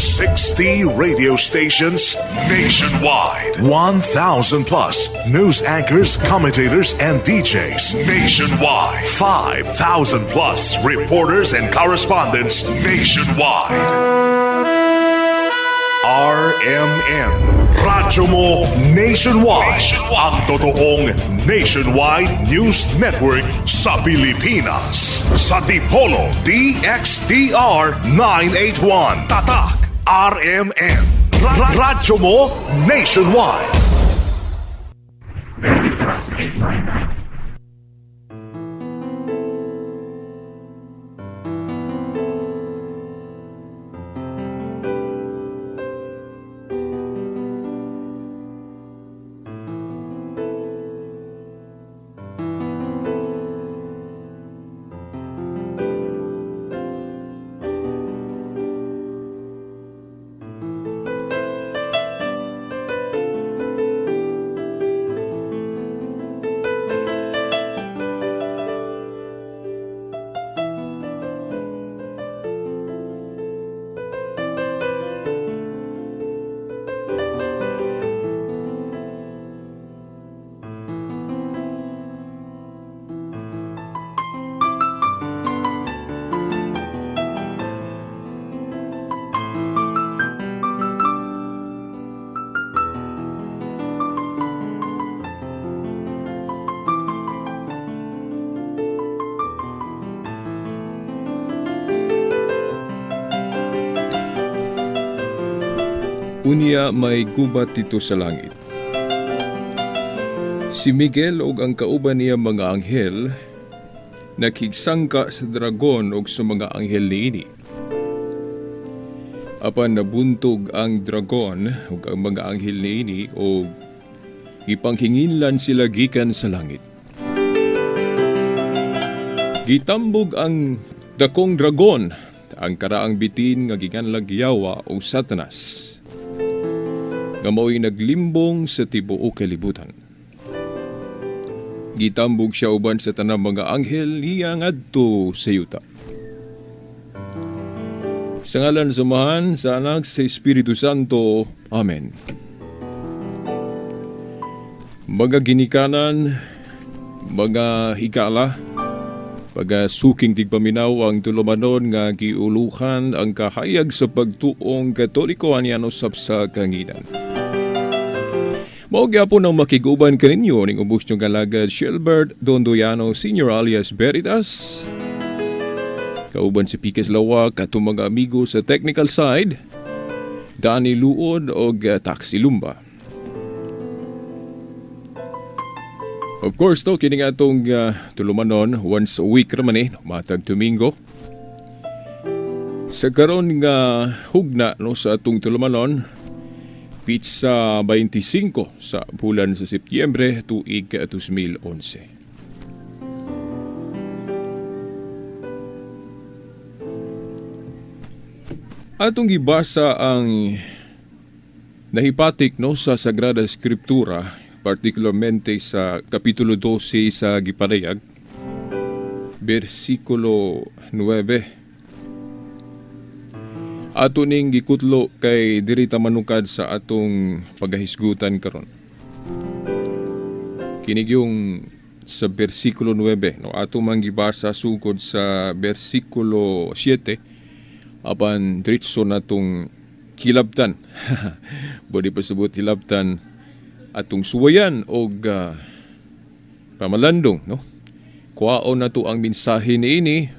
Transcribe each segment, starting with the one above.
60 radio stations nationwide. 1,000 plus news anchors, commentators, and DJs nationwide. 5,000 plus reporters and correspondents nationwide. RMN. Radyo mo nationwide. Ang totoong nationwide news network sa Pilipinas. Sa Dipolo, DXDR 981. Tatak, RMN. Radyo mo nationwide. Veritas 899. Unya may gubat dito sa langit. Si Miguel og ang kauban niya mga anghel nakigsangka sa dragon og sa mga anghel niini. Apan nabuntog ang dragon ug ang mga anghel niini og gipanghinginlan sila gikan sa langit. Gitambog ang dakong dragon, ang karaang bitin nga giganlag Yawa o Satanas, nga mao'y naglimbong sa tibuok kalibutan. Gitambog siya uban sa tanang mga anghel niya ngadto sa yuta. Sa ngalan sa Amahan, sa Anak, sa Espiritu Santo. Amen. Mga ginikanan, mga higala, pagasuking tigpaminaw ang tulumanon nga giuluhan ang kahayag sa pagtuong Katoliko aniano usab sa kanginan. Mao gyapon ang makiguban kaninyo ning ubos niyong galagad Shilbert Dondoyano Senior alias Veritas. Kauban si Piques Lawak atong mga amigo sa technical side, Danny Luod og Taxi Lumba. Of course to, kini nga atong tulumanon once a week raman matag Domingo. Sa karon nga hugna no sa atong tulumanon, pitsa 25 sa bulan sa Setyembre tuig 2011. Atong gibasa ang nahipatik no sa Sagrada Escritura, particularmente sa Kapitulo 12 sa Gipadayag, versikulo 9. Ato ning gikutlo kay diri ta manukad sa atong pagahisgutan karon. Kini yung sa versikulo 9, no, ato man gibasa sugod sa versikulo 7 apan diretso natong kilabtan. Bodi pasabot hilabtan atong suwayan og pamalandong, no. Kuwaon nato ang mensahe niini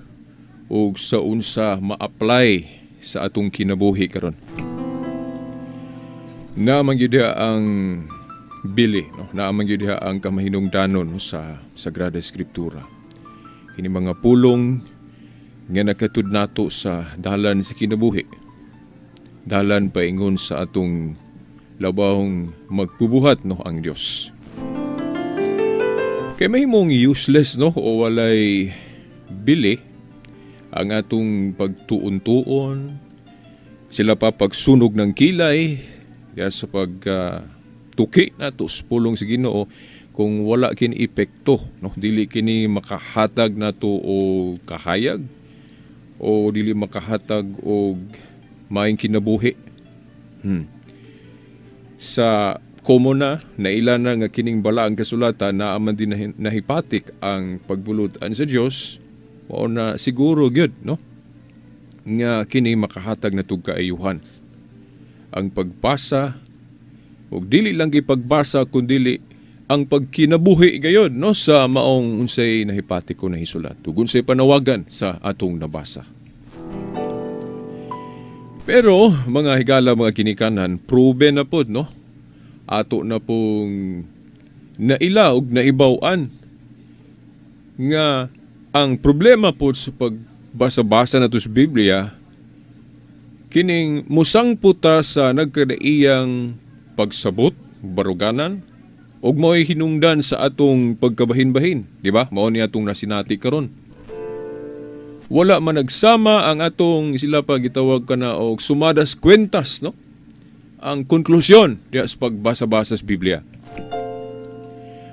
og sa unsa ma-apply sa atong kinabuhi karon. Naa man gyud diha ang bili, no? Naa man gyud diha ang kamahinungdanon, no, sa Sagrada Escritura. Kini mga pulong nga nakatud nato sa dalan sa kinabuhi. Dalan paingon sa atong labawng magbubuhat, no, ang Dios. Kay mahimong useless, no, o walay bili ang atong pagtuon-tuon, sila pa pagsunog ng kilay, ya sa pag tuki nato sa pulong sa Ginoo, kung wala kini epekto, no, dili kini makahatag nato og kahayag o dili makahatag og maayong kinabuhi. Sa common na naila na nga kining balaang kasulatan naa man din nahipatik ang pagbulod-an sa Dios, mao na siguro gyud, no, nga kini makahatag na tug kaayuhan. Ang pagbasa ug dili lang gipagbasa kundili ang pagkinabuhi gayod, no, sa maong unsay nahipatik ko nahisulat ug unsay panawagan sa atong nabasa. Pero mga higala, mga ginikanan, proven na pod, no, ato na pong naila ug naibaw-an nga ang problema pod sa pagbasa-basa nato sa Biblia kining musangpot ta sa nagkadaiyang pagsabot, baruganan, ug mao'y hinungdan sa atong pagkabahin-bahin, di ba? Mao ni atong nasinati karon. Wala man nagsama ang atong sila pa gitawag kana og sumadas kwentas, no? Ang konklusyon diya sa pagbasa-basa sa Biblia.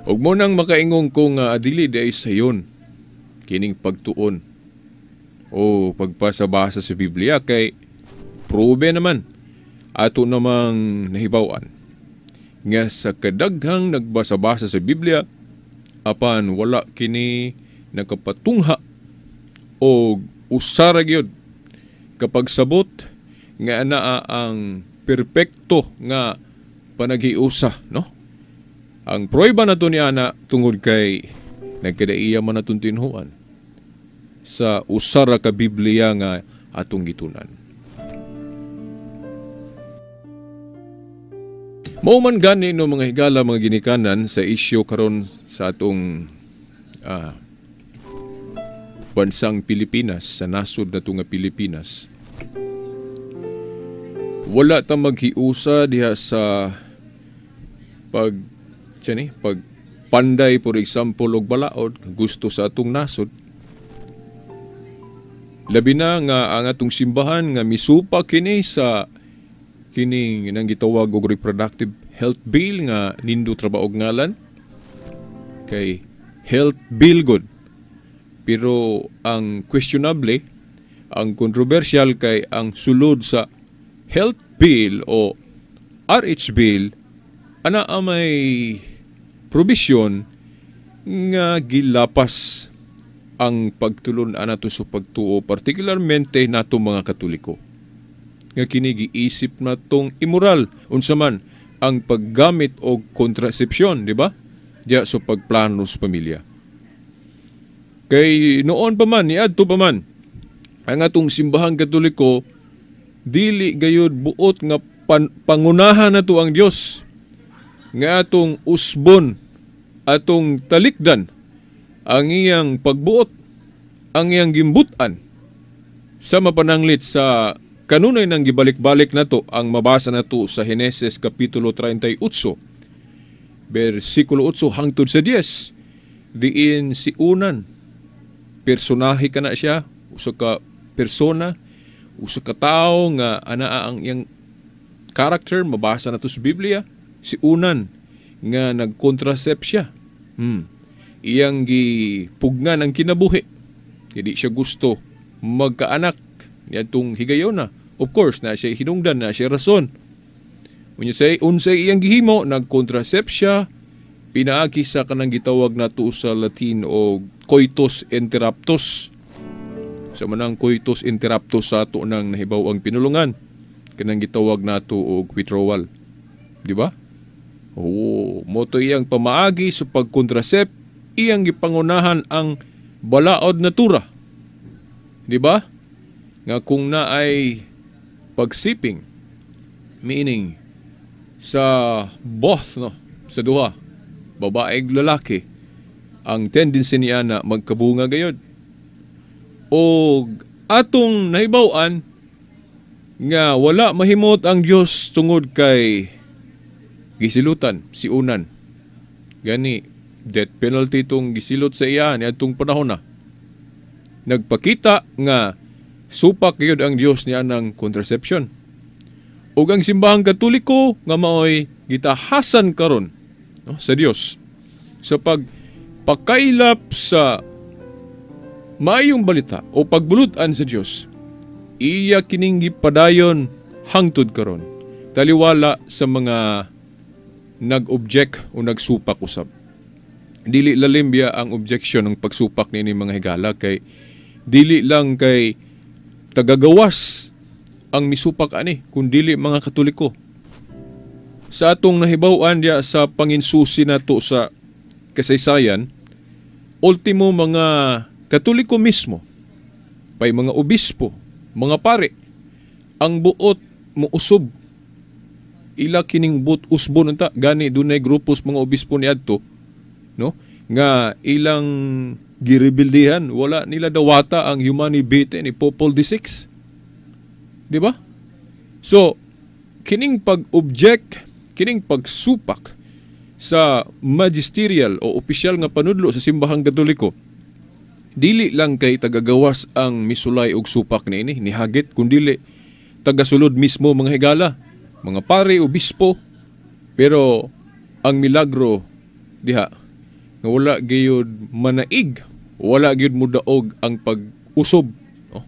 Ug mo nang makaingong ko nga dili di ay sayon kining pagtuon o pagbasa-basa sa Biblia kay probe naman ato namang nahibaw-an nga sa kadaghang nagbasa-basa sa Biblia apan wala kini nakapatungha o usara gyud kapag sabot nga anaa ang perpekto nga panaghiusa, no? Ang pruweba nato ni ana tungod kay nagkadaiya man natong tinhuan sa usara ka Biblia nga atong gitunan. Mao man gani, no, mga higala, mga ginikanan, sa isyu karon sa atong bansang Pilipinas, sa nasod nato nga Pilipinas. Wala ta maghiusa diha sa pag tiyan pag panday, for example, og balaod gusto sa atong nasod. Labi na nga ang atong simbahan nga misupa kini sa kining nang gitawag og reproductive health bill nga nindot ra ba og ngalan kay health bill good, pero ang questionable, ang controversial kay ang sulod sa health bill o RH bill ana may probisyon nga gilapas ang pagtulon-an nato sa pagtuo, partikularmente nato mga Katoliko, nga kini giisip natong immoral unsa man ang paggamit og kontrasepsyon, di ba, diya sa pagplano sa pamilya. Kay noon pa man, niadto pa man, ang atong simbahang Katoliko dili gayud buot nga pangunahan nato ang Dios nga atong usbon, atong talikdan ang iyang pagbuot, ang iyang gimbutan sa mapananglit sa kanunay nang gibalik-balik nato ang mabasa nato sa Henesis Kapitulo 38, versikulo 8 hangtod sa 10, diin si Unan, personahe kana siya, usa ka persona, usa ka tawo nga anaa ang iyang character, mabasa nato sa Biblia, si Unan nga nagkontrasep siya. Iyang gipugnan ang kinabuhi. Hindi siya gusto magkaanak niadtong higayona. Of course, na siya hinungdan, na siya rason. Unya say, unsay iyang gihimo, nagkontrasep siya, pinaagi sa kanang gitawag nato sa Latin o coitus interruptus. Sa manang coitus interruptus sa ato nang nahibaw ang pinulungan, kanang gitawag nato og withdrawal. Di ba? Oo, moto iyang pamaagi sa pagkontrasep, iyang gipangunahan ang balaod natura. Di ba? Nga kung naay pagsiping, meaning sa both, no, sa duha, babae ug lalaki, ang tendency niya na magkabunga gayod. O atong nahibaw-an nga wala mahimot ang Dios tungod kay gisilutan si Unan. Gani death penalty tong gisilot sa iya niadtong panahon na. Nagpakita nga supak gyud ang Dios niya ng contraception. Ug ang simbahang Katoliko nga maoy gitahasan karon, no, sa Dios sa pagpakailap sa maayong balita o pagbulud-an sa Dios, iya kining gipadayon Hangtod karon, taliwala sa mga nag-object o nagsupak usab. Dili lalim biya ang objection ng pagsupak niini, mga higala, kay dili lang kay tagagawas ang misupak ani, kundili mga Katoliko. Sa atong nahibaw-an diya sa panginsusi nato sa kasaysayan, ultimo mga Katoliko mismo, pay mga obispo, mga pare, ang buot muusob, ila kining buot usbon unta. Gani dunay grupos mga obispo niadto, no, nga ilang girebildihan, wala nila dawata ang Humanae Vitae ni Pope Paul VI, di ba? So kining pag-object, kining pagsupak sa magisterial o opisyal nga panudlo sa Simbahang Katoliko, dili lang kay tagagawas ang misulay og supak niini nihagit, kundili tagasulod mismo, mga higala, mga pare, obispo. Pero ang milagro diha nga wala gayud manaig, wala gyud mudaog ang pag-usob, no?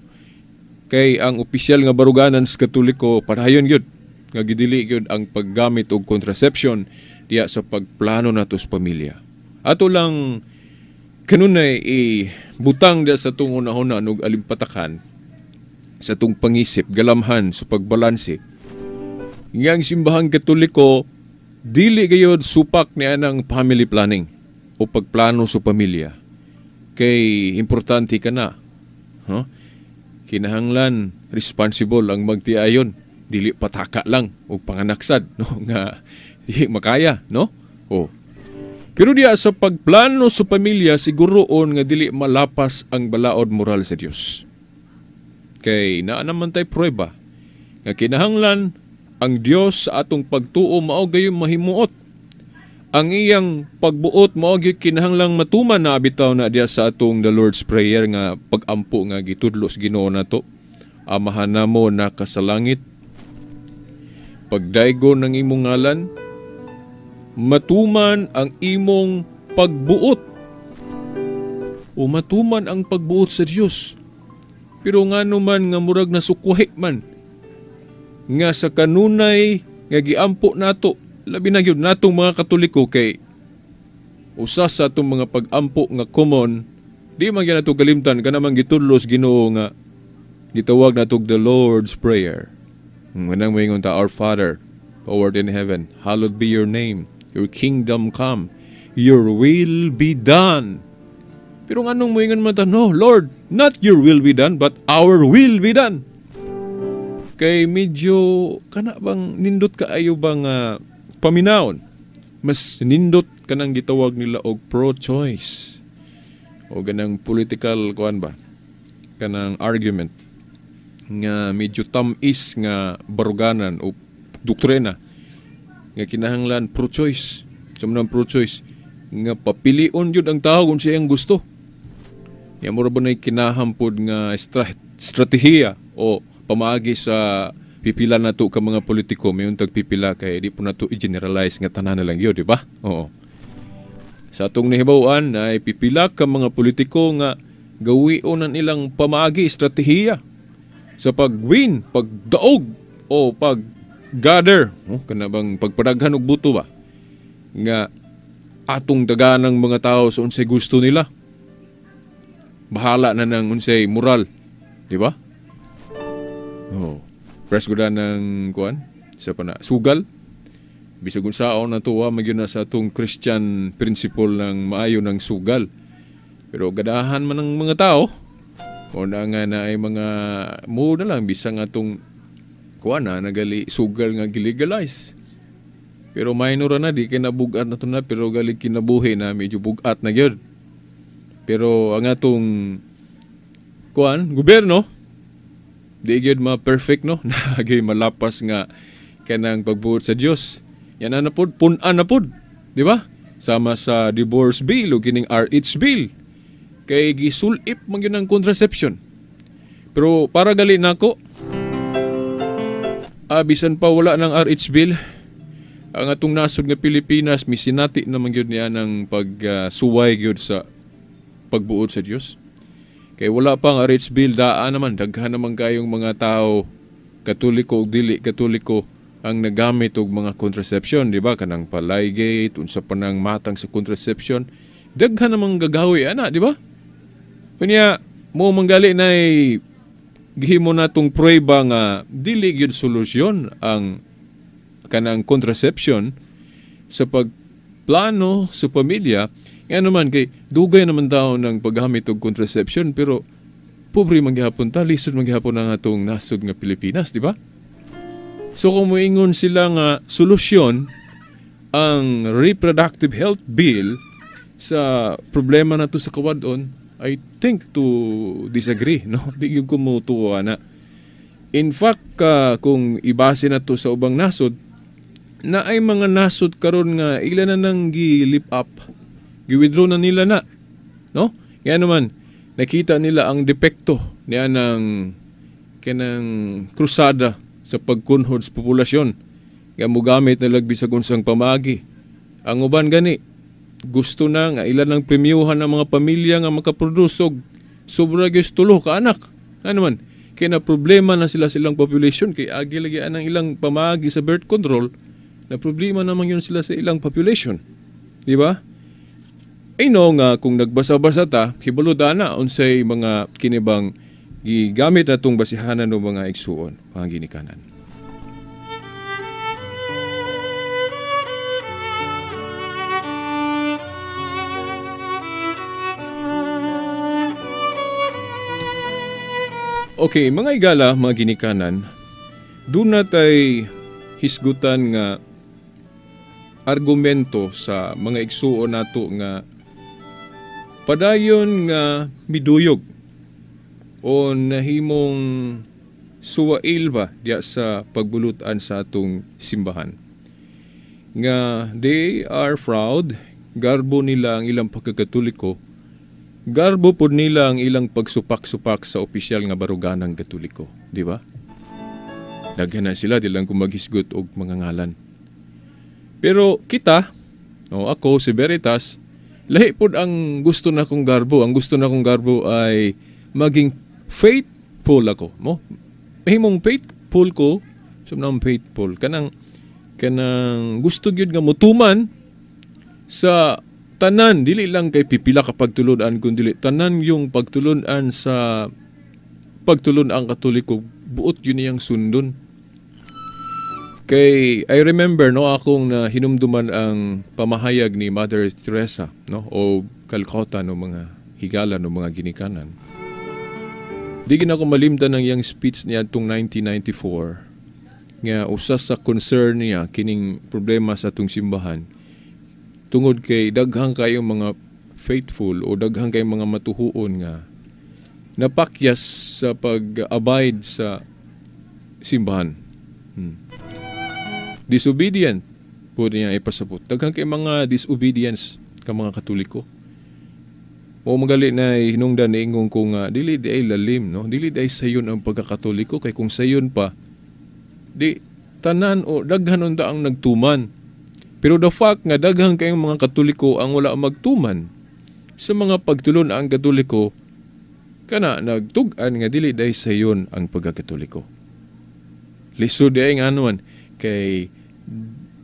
Kay ang opisyal nga baruganan sa Katoliko padayon gyud nga gidili gyud ang paggamit og contraception diha sa pagplano nato sa pamilya. Ato lang kanunay i butang diha sa atong hunahuna og alimpatakan sa atong pangisip, galamhan sa pagbalanse nga ang Simbahang Katoliko dili gayod supak ni anang family planning o pagplano sa pamilya, kay importante ka na, huh? Kinahanglan responsible ang magtiayon, dili pataka lang o panganaksad, no, nga di makaya, no? Oh, pero diya sa pagplano sa pamilya, siguroon nga dili malapas ang balaod moral sa Dios, kay naa naman tay pruweba nga kinahanglan ang Dios sa atong pagtuo mao gayud mahimuot. Ang iyang pagbuot mao gyud kinahanglang matuman na bitaw na diya sa atong the Lord's Prayer nga pagampo nga gitudlo sa Ginoo nato. "Amahan namo na sa langit, pagdaygon ng imong ngalan, matuman ang imong pagbuot." O matuman ang pagbuot sa Dios. Pero ngano man nga murag nasukwahi man nga sa kanunay nga giampo nato, labi na gyud natong mga Katoliko, kay usa sa atong mga pag-ampo nga common, di man gyud nato kalimtan kana man gitudlo sa Ginoo nga gitawag natog the Lord's Prayer. Manang moingon ta, "Our Father, who art in heaven, hallowed be your name, your kingdom come, your will be done." Pero nganong moingon man ta, "No, Lord, not your will be done, but our will be done"? Kay medyo kana bang nindot kaayo bang paminawon? Mas nindot kanang gitawag nila og pro-choice o ganang political kuan ba, kanang argument nga medyo tamis nga baruganan o doktrina nga kinahanglan pro-choice. Sa so, pro-choice nga papilion jud ang tao kung siyang gusto. Ya mura ba na kinahampod nga estratehiya o pamaagi sa pipila nato ka mga politiko, mayon tagpipila kay di po nato i-generalize nga tanan na lang yun, di ba? Oo. Sa atong nahibaw-an ay pipila ka mga politiko nga gawion ang ilang pamaagi, estratehiya sa pag-win, pagdaog o pag-gather, oh, kana bang pagpadaghan og buto ba nga atong daganang mga tao sa unsay gusto nila. Bahala na ng unsay moral, di ba? Oh. Press ko ng kuan sa pana sugal. Bisag unsaon na tuwa magyud na sa atong Christian principle ng maayo ng sugal. Pero gadahan man ng mga tao o na nga na ay mga mo na lang bisang atong kuan na nagali sugal nga gilegalize. Pero minor na, di kay nabugat na to na, pero gali kinabuhi na medyo bugat na gyud. Pero ang atong kuan gobyerno di gyud ma perfect, no, nagay malapas nga kanang pagbuot sa Dios. Yan na pod, pun-an na pod, di ba? Sama sa divorce bill o kining RH bill kay gisulip man gyud ang contraception. Pero para gali nako, bisan pa wala ng RH bill, ang atong nasod nga Pilipinas misinati naman gyud niya ng pagsuway gyud sa pagbuot sa Dios. Kay wala pa ang RH bill, daa naman, daghan naman kayong mga tao Katoliko ug dili Katoliko ang nagamit og mga contraception, di ba? Kanang palaygate, unsa pa nang matang sa contraception, daghan namang gagawi ana, di ba? Unya mo manggali na gihimo natong prueba nga dili gyud solusyon ang kanang contraception sa pagplano sa pamilya. Nga naman kay dugay naman daw ng paggamit og contraception, pero pobre man gihapon ta, lisod man gihapon ang atong nasod nga Pilipinas, di ba? So kung moingon sila nga solusyon ang reproductive health bill sa problema nato sa kawadon, I think to disagree, no? Di gyud ko motuo ana. In fact, kung ibase na to sa ubang nasod, na ay mga nasod karon nga ila na nang gi-lip up, gi-withdraw na nila na, no? Nga naman nakita nila ang depekto niya ng kanang krusada sa pagkunhod sa populasyon nga mogamit na lag bisag unsang pamaagi. Ang uban gani gusto na nga ila nang premyuhan ang mga pamilya nga makaproduce og sobra gyud tulo ka anak. Ano man kay na problema na sila silang population kay agi lagi anang ilang pamaagi sa birth control, na problema naman yun sila sa ilang population, di ba? I know nga kung nagbasa-basa ta, hibalo na unsay mga kinibang gigamit natong basihanan ng mga igsuon, mga ginikanan. Okay, mga igala, mga ginikanan, doon na tay hisgutan nga argumento sa mga igsuon nato nga padayon nga miduyog o nahimong suwail ba diya sa pagbulutan sa atong simbahan. Nga they are proud, garbo nila ang ilang pagkakatoliko, garbo pod nila ang ilang pagsupak-supak sa opisyal nga baruganang Katoliko, di ba? Daghan na sila, di lang kung maghisgot og mga ngalan. Pero kita, o ako si Veritas, lahi pod ang gusto na kong garbo. Ang gusto na kong garbo ay maging faithful ako. Mo, mahimong faithful ko, so nang faithful kanang gusto gyud nga motuman sa tanan, dili lang kay pipila ka pagtulun-an, kundi tanan yung pagtulun-an sa pagtulun-ang Katoliko, buot yun niyang sundon. Kay I remember, no, akong na hinumduman ang pamahayag ni Mother Teresa, no, o Calcutta, no, mga higala, no, mga ginikanan. Di gina ko malimtan ang iyang speech niya atong 1994 nga usa sa concern niya kining problema sa atong simbahan tungod kay daghang kayong mga faithful o daghang kayong mga matuhuon nga napakyas sa pag-abide sa simbahan. Disobedient po niya ipasabot. Daghang kay mga disobedience ka mga Katoliko. O magali na hinungdan ni ingong ko nga dili di ay lalim, no? Dili di ay sayon ang pagkakatoliko kay kung sayon pa di tanan o daghan unta ang nagtuman. Pero the fact nga daghan kayong mga Katoliko ang wala magtuman sa mga pagtulon ang Katoliko, kana nagtug-an nga dili di ay sayon ang pagkakatoliko. Lisod di ay nga anuan kay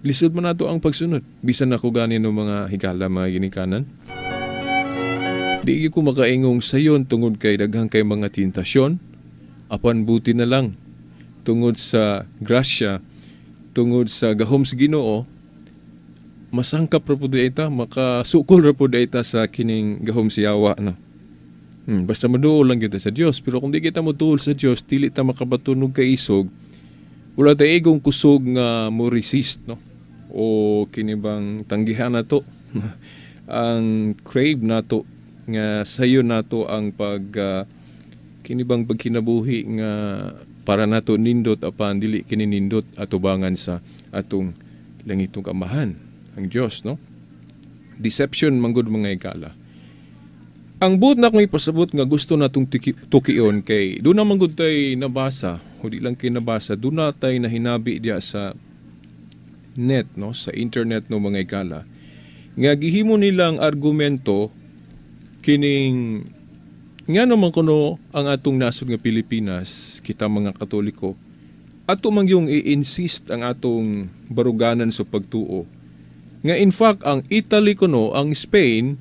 lisod man nato ang pagsunod. Bisan ako gani no mga higala, mga ginikanan. Di ko makaingong sayon tungod kay daghang kay mga tentasyon, apan buti na lang tungod sa grasya, tungod sa gahom sa Ginoo, masangkap ra pud ita, makasukol ra pud ita sa kining gahom sa yawa, no. Basta moduol lang kita sa Dios, pero kung di kita moduol sa Dios, dili ta makabatunog kay isog. Wala ta igong kusog nga mo resist, no, o kini bang tanggihan nato ang crave nato nga sayo nato ang pag kini bang pagkinabuhi nga para nato nindot apan dili kini nindot atubangan sa atong langitong Amahan, ang Dios, no? Deception manggod mga igala. Ang buot na akong ipasabot nga gusto natong tukion kay doon na manggod tay nabasa, o di lang kay nabasa, doon na tay nahinabi diya sa net, no, sa internet, no, mga igala, nga gihimo nilang argumento kining nga naman kuno ang atong nasod nga Pilipinas, kita mga Katoliko ato man yung i-insist ang atong baruganan sa pagtuo. Nga in fact, ang Italy kuno, ang Spain,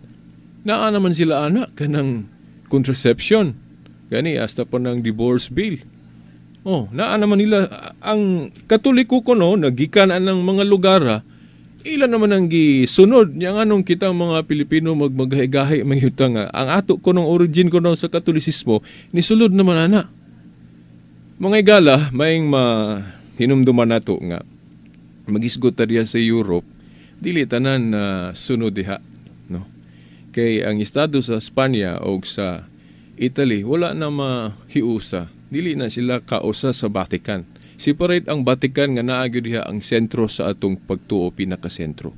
naa naman sila ana kanang contraception. Gani hasta pa ng divorce bill. Oh, naa naman nila ang Katoliko kuno nagikan anang mga lugar, ila naman ang gisunod nya. Nganong kitang mga Pilipino magmagahi-gahi mangyuta nga ang ato kunong origin kuno sa Katolisismo nisulod naman ana? Mga igala, maing ma hinumduman nato nga magisgot ta diha sa Europe, dili tanan na sunod diha, no? Kay ang estado sa Spanya o sa Italy wala na mahiusa, dili na sila kausa sa Vatican. Separate ang Vatican nga naa gyud diha ang sentro sa atong pagtuo, pinakasentro.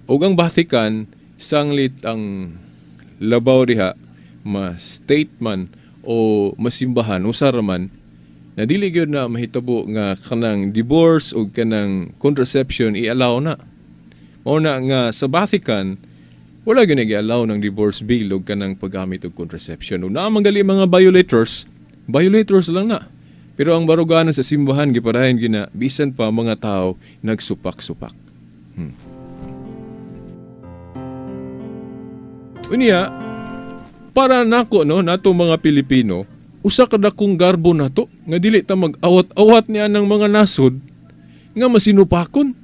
Ug ang Vatican, sanglit ang labaw diha ma state man o masimbahan, usa ra man na dili gyud na mahitabo nga kanang divorce o kanang contraception i-allow na. Mao na nga sa Vatican wala gyud gi-allow ng divorce bill o kanang paggamit og contraception. Ug naa man gali mga violators, violators lang na. Pero ang baruganan sa simbahan gipadayon gina bisan pa mga tao nagsupak-supak. Unya, para nako, no, nato mga Pilipino, usa ka dakong garbo nato nga dili ta mag-awat-awat niya ng mga nasod nga masinupakon.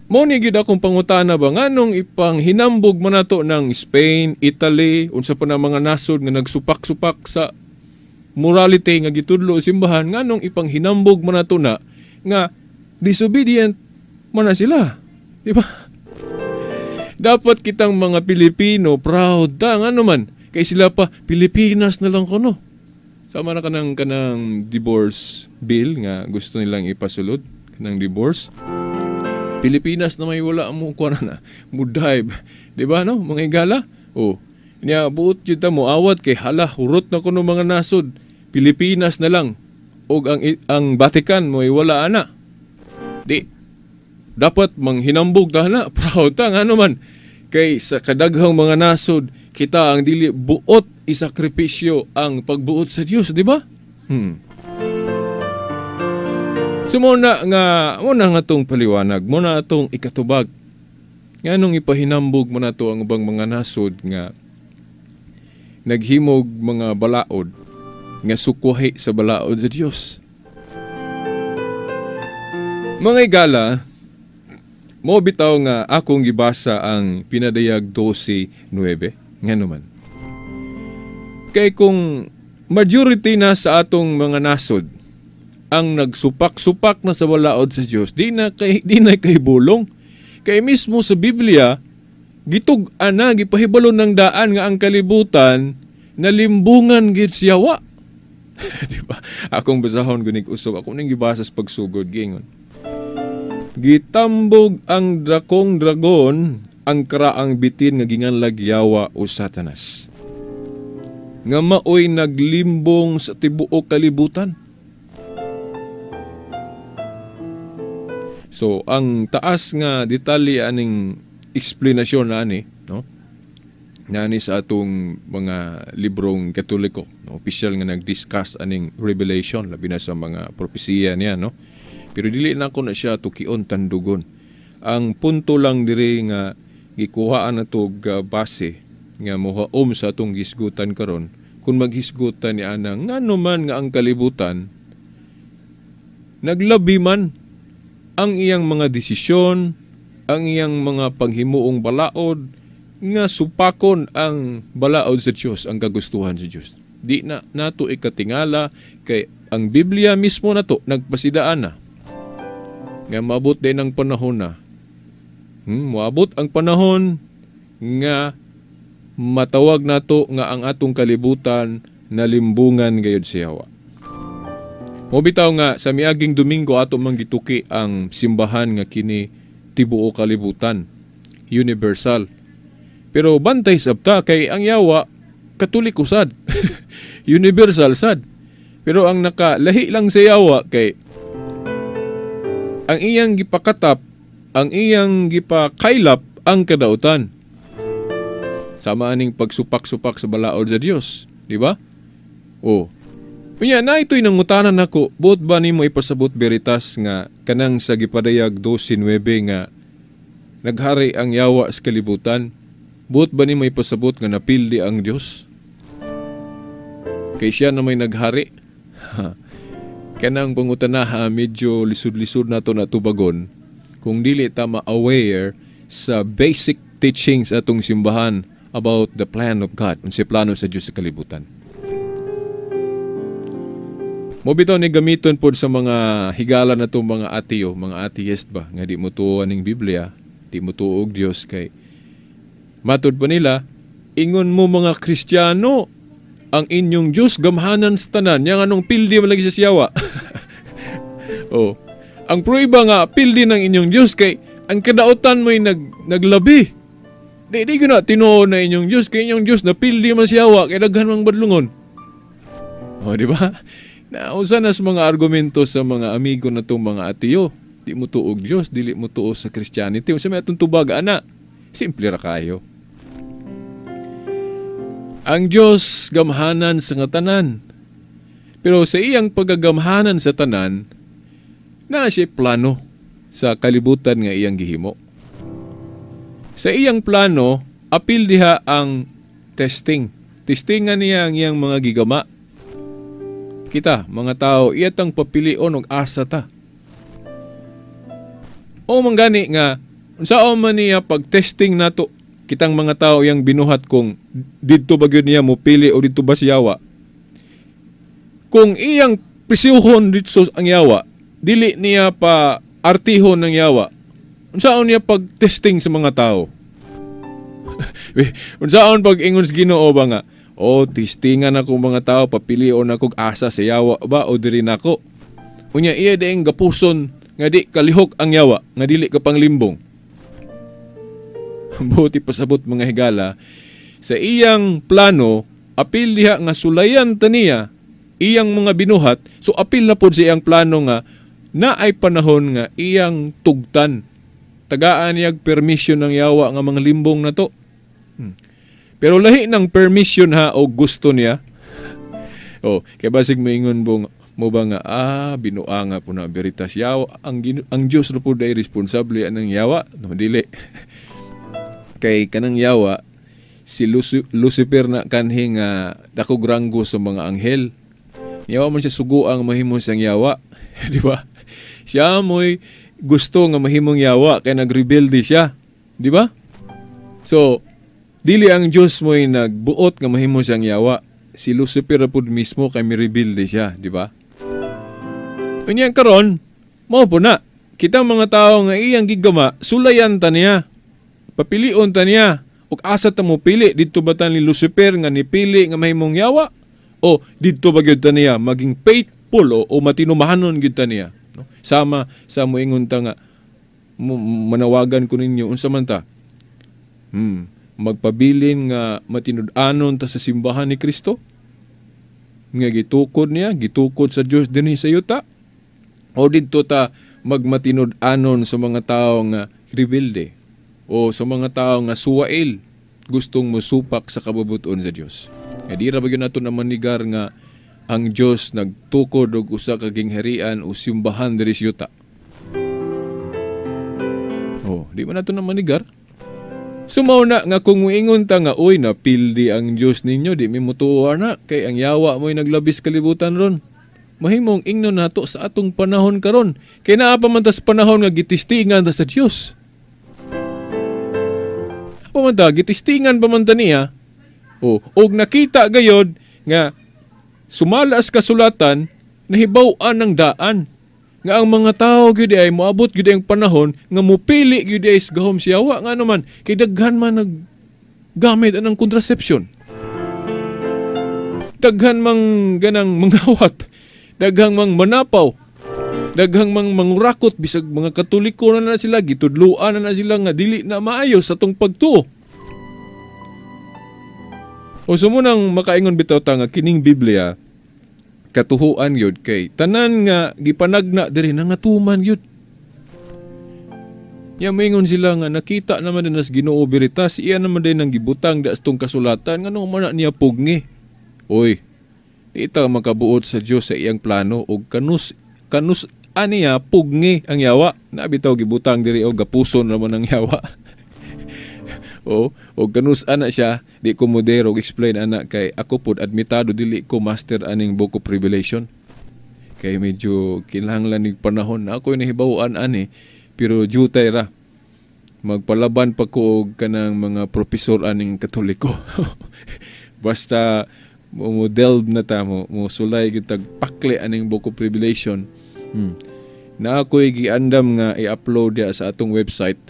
Mao ni gid akong pangutana ba, nganong ipanghinambog man nato ng Spain, Italy, unsa pa na mga nasod nga nagsupak-supak sa morality nga gitudlo simbahan, nganong ipanghinambog man nato na nga disobedient man na sila, di ba? Dapat kitang mga Pilipino proud ta, ngano man kay sila pa Pilipinas na lang kuno. Sama na kanang kanang divorce bill nga gusto nilang ipasulod, kanang divorce. Pilipinas na may wala mo kuan na mo dive, di ba, no, mga igala? Oh, niya buot jud ta mo awat kay hala, hurot na kuno mga nasod. Pilipinas na lang og ang Vatican mo wala ana. Di dapat manghinambog ta na, proud ta, ngano man kay sa kadaghang mga nasod kita ang dili buot isakripisyo ang pagbuot sa Dios, di ba? So mo na nga atong paliwanag, mo na atong ikatubag. Nganong ipahinambog mo na to ang ubang mga nasod nga naghimog mga balaod nga sukwahi sa balaod sa Dios. Mga igala, mo bitaw nga akong gibasa ang Pinadayag 12:9. Ngano man? Kay kung majority na sa atong mga nasod ang nagsupak-supak na sa balaod sa Dios, di na kay bulong. Kay mismo sa Biblia, gitug-an na, gipahibalo ng daan nga ang kalibutan nalimbungan gid siyawa. Di ba? Akong basahon gunig usog, ako ning gibasa sa pagsugod gingon. Gitambog ang dakong dragon ang karaang bitin nga ginganlag yawa o Satanas, nga maoy naglimbong sa tibuok kalibutan. So ang taas nga detalye aning eksplanasyon na ani, no? Nani sa atong mga librong Katoliko, no? Opisyal nga nag-discuss aning Revelation, labi na sa mga propesiya niya, no? Pero dili na ko na siya tukion tandugon. Ang punto lang diri nga gikuhaan na tog base nga mohaom sa atong gisgutan karon, kung maghisgutan ni ana ngano man nga ang kalibutan naglabi man ang iyang mga desisyon, ang iyang mga panghimuong balaod nga supakon ang balaod sa Dios, ang kagustuhan sa Dios. Di na nato ikatingala kay ang Biblia mismo nato nagpasidaan na nga maabot din ang panahon na. Moabot ang panahon nga matawag nato nga ang atong kalibutan nalimbungan gayud siya. Mo bitaw nga sa miaging Domingo ato mang gituki ang simbahan nga kini tibuok kalibutan, universal. Pero bantay sabta kay ang yawa Katoliko sad. Universal sad. Pero ang nakalahi lang sa yawa kay ang iyang gipakatap, ang iyang gipakaylap ang kadautan. Sama aning pagsupak-supak sa balaod sa Dios, di ba? O Unya na ito'y nangutanan nako, buot ba nimo ipasabot, Veritas, nga kanang sa gipadayag 12:9 nga naghari ang yawa sa kalibutan, buot ba nimo ipasabot nga napildi ang Dios? Kay siya na may naghari. Kanang pangutanaha medyo lisod-lisod nato na tubagon kung dili ta ma-aware sa basic teachings atong simbahan about the plan of God, unsay plano sa Dios sa kalibutan. Mo bitaw ni gamiton pod sa mga higala na mga ateo, mga atheist ba, nga di mo tuo aning Biblia, di mo tuo og Dios, kay matud pa nila, ingon mo mga Kristiyano, ang inyong Dios gamhanan sa tanan, yang anong pildi man lagi sa siyawa. Oh, ang pruiba nga pildi ng inyong Dios kay ang kadautan mo'y naglabi. Di na tinuod na inyong Dios kay inyong Dios napildi man siyawa kay daghan mang badlungon. Oh, di ba? Nausa na sa mga argumento sa mga amigo na itong mga ateo. Di mo tuog Diyos, dili mo tuo sa Christianity. Unsa may atong tubag ana? Simple ra kayo. Ang Diyos gamhanan sa nga tanan. Pero sa iyang pagagamhanan sa tanan, naa siya plano sa kalibutan nga iyang gihimo. Sa iyang plano, apil diha ang testing. Testingan niya ang iyang mga gigama. Kita, mga tao, iyatang papilion og asa ta. O manggani nga, unsaon man niya pag-testing nato, kitang mga tao iyang binuhat kung didto ba gyud niya mopili o didto ba siyawa. Kung iyang prisihon didto ang yawa, dili niya pa artihon ng yawa. Unsaon niya pag-testing sa mga tao? Unsaon pag-ingon sa Ginoo ba nga, oh, testingan ako mga tao, papilion ako asa sa yawa ba o diri nako. Unya iya dieng gapuson nga di kalihok ang yawa, nga dili ka panglimbong. Buti pasabot, mga higala, sa iyang plano, apil diha nga sulayan ta niya iyang mga binuhat, so apil na pod sa iyang plano nga na ay panahon nga iyang tugtan. Tagaan niyag permission ng yawa nga mga limbong na to. Pero lahi ng permission ha o gusto niya. Oh, kay basig moingon mo ba nga binua nga po na, Veritas, yawa ang Dios ra pud ay responsable anang yawa, no dili. Kay kanang yawa si Lucifer na kanhi nga dakog ranggo sa mga anghel. Yawa man siya suguang mahimo siyang yawa, di ba? Siya mo'y gusto nga mahimong yawa kay nagrebelde siya, di ba? So dili ang Dios mo'y nagbuot nga mahimo siyang yawa. Si Lucifer pud mismo kay mirebelde siya, di ba? Unya karon, mao po na. Kitang mga tao nga iyang gigama, sulayan ta niya. Papilion ta niya. Ug asa ta mo pili, didto ba ta ni Lucifer nga nipili nga mahimong yawa? O didto ba gyud ta niya maging faithful o matinumahanon gyud ta niya? No? Sama sa moingon ta nga manawagan ko ninyo unsa man ta? Magpabilin nga matinud-anon ta sa simbahan ni Kristo nga gitukod niya, gitukod sa Dios dinhi sa yuta, o didto ta magmatinud-anon sa mga tao nga rebelde o sa mga tao nga suwail, gustong mosupak sa kabubuton sa Dios. Di ra ba gyud nato na manigar nga ang Dios nagtukod og usa ka gingharian o simbahan diri sa yuta? Oh, di man nato na manigar. Sumaw na nga kung muingon ta nga, uy, napildi ang Dios ninyo, di mi mutuo na, kay ang yawa mo'y naglabis kalibutan ron. Mahimong ingnon nato sa atong panahon karon. Kay naa pa man ta sa panahon nga gitistingan ta sa Dios. Pa man ta, gitistingan pa man ta niya. O, og nakita gayod nga sumala sa kasulatan, nahibaw-an ng daan nga ang mga tao gyud ay moabot gyud ang panahon nga mopili gyud ay sa gahom siyawa, nga naman kay daghan man naggamit anang contraception, daghan mang ganang mangawat, daghang mang manapaw, daghang mang mangurakot, bisag mga Katoliko na na sila, gitudloan na na sila nga dili na maayo sa tong pagtuo. O sumunang makaingon bitaw ta nga kining Biblia katuhuan yun, kay tanan nga gipanagna diri nangatuman yun. Ya maingon sila nga nakita naman din nas Ginoo, Veritas, iya naman din ang gibutang da tong kasulatan, ngano man na niya pugngi. Oy, Ita makabuot sa Dios sa iyang plano og kanus kanus aniya pugni ang yawa. Nabitaw gibutang diri og gapuson ra man ang yawa. O og kanus ana siya, di ko modero explain ana kay ako pod admitado dili ko master aning Book of Revelation. Kay medyo kinahanglan nig panahon na ako nahibaw-an ani, pero jutay ra. Magpalaban pa ko og kanang mga profesor aning Katoliko. Basta mo delve na ta mo, mo sulay gyud tag pakle aning Book of Revelation. Na ako'y giandam nga i-upload ya sa atong website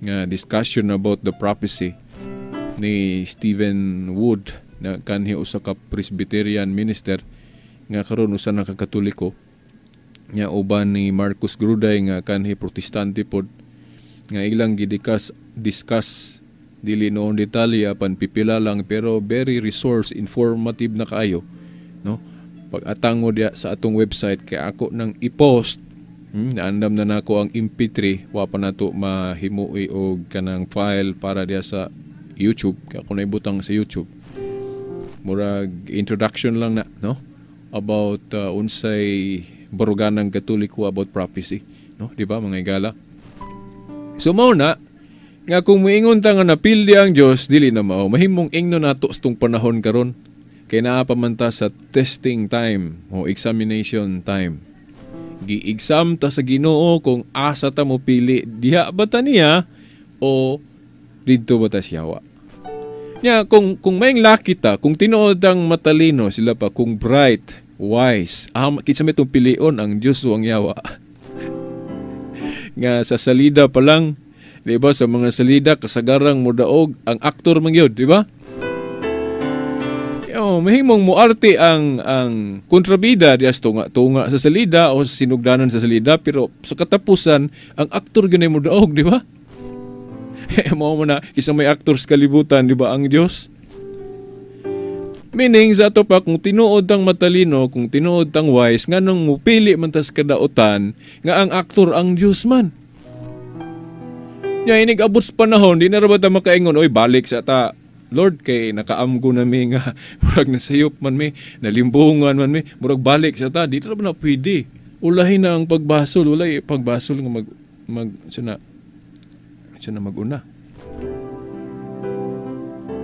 nga discussion about the prophecy ni Stephen Wood na kanhi usa ka Presbyterian minister nga karon usa na ka Katoliko, nya uban ni Marcus Gruday nga kanhi Protestante pod, nga ilang gidikas discuss dili noon detalye apan pipila lang, pero very resource informative na kaayo, no? Pag-atang mo diya sa atong website kay ako nang i-post. Naandam na nako ang MP3, wa pa nato mahimui og kanang file para diya sa YouTube kay ako na ibutang sa YouTube. Murag introduction lang na, no? About unsay baruganang Katoliko about prophecy, no? Di ba mga igala? So mao na nga kung moingon ta nga napildi ang Dios, dili na mao. Mahimong ingno nato sa tong panahon karon kay naa pa man ta sa testing time o examination time. Gi-exam ta sa Ginoo kung asa ta mo pili, diha ba ta niya o didto ba ta siyawa. Nya kung may lucky ta, kung tinuod ang matalino sila pa, kung bright, wise, kinsa may tong pilion, ang Dios o ang yawa? Nga sa salida pa lang, di ba, sa mga salida kasagarang modaog ang aktor man gyud, di ba? Yo, mahimong moarte ang kontrabida dias tunga-tunga sa salida o sa sinugdanan sa salida, pero sa katapusan ang aktor gyud mo daog, di ba? Mao mo na kisa may aktor sa kalibutan, di ba, ang Dios? Meaning sa ato pa, kung tinuod ang matalino, kung tinuod ang wise, nganong mupili man tas kadaotan nga ang aktor ang Dios man. Nya inig abot sa panahon, di na ra ba ta makaingon, oy balik sa ta Lord kay nakaamgo na mi nga murag nasayop man mi, nalimbungan man mi, murag balik sa ta, di ra ba na pwede. Ulahin na ang pagbasol, ulay pagbasol nga mag mag sana sana maguna.